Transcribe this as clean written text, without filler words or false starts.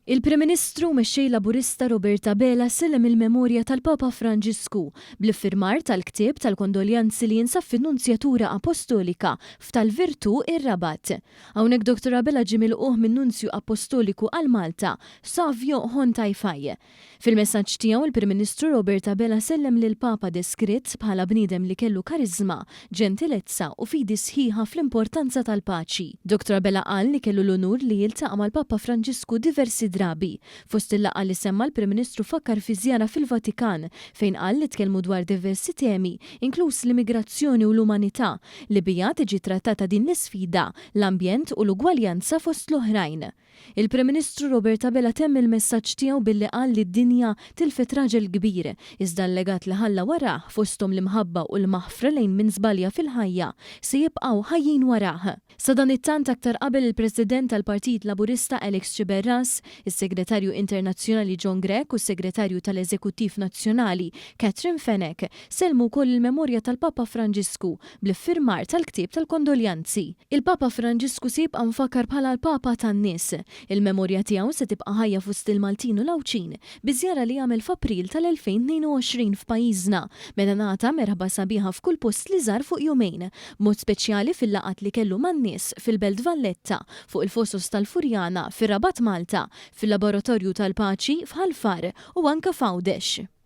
Il-Prim Ministru u Mexxej Laburista Robert Abela sellem il-memorja tal-Papa Franġisku bl-iffirmar tal-ktieb tal-kondoljanzi li jinsab fin-Nunzjatura Apostolika f'Tal-Virtù, ir-Rabat. Hawnhekk Dottor Abela ġie milqugħ min-Nunzju Appostoliku għal Malta, Savio Hon Tai Fai. Fil-messaġġ tiegħu, il-Prim Ministru Robert Abela sellem lill-Papa deskritt bħala bniedem li kellu kariżma, ġentilezza u fidi sħiħa fl-importanza tal-paċi. Dottor Abela qal li kellu l-unur li jiltaqa' mal-Papa Franġisku diversi drabi. Fost il-laqgħa li semma l-Prim Ministru fakkar fi żjara fil-Vatikan fejn qal li tkellmu dwar diversi temi, inkluż l-immigrazzjoni u l-umanità, li biha tiġi trattata din l-isfida, l-ambjent u l-ugwaljanza fost l-oħrajn. Il-Prim Ministru Robert Abela temm il-messaġġ tiegħu billi qal li d-dinja tilfet raġel kbir, iżda l-legat li ħalla warah, fosthom l-imħabba u l-maħfra lejn min żbalja fil-ħajja, se jibqgħu ħajjin warah. Sadanittant aktar qabel il-President tal-Partit Laburista Alex Sciberras, is-Segretarju Internazzjonali John Grech u s-Segretarju tal-Eżekuttiv Nazzjonali Catherine Fenech sellmu wkoll il-memorja tal-Papa Franġisku bl-iffirmar tal-ktieb tal-kondoljanzi. Il-Papa Franġisku se jibqa' mfakkar bħala l-Papa tan-nies. Il-memorja tiegħu se tibqa' ħajja fost il-Maltin u l-Għawdxin biż-żjara li għamel f'April tal-2022 f'pajjiżna meta ngħata merħba sabiħa f'kull post li żar fuq jumejn, b'mod speċjali fil-laqgħat li kellu man-nies fil-Belt Valletta, fuq il-Fosos tal-Furjana, fir-Rabat Malta, fil-Laboratorju tal-Paċi, f'Ħal Far u anke f'Għawdex.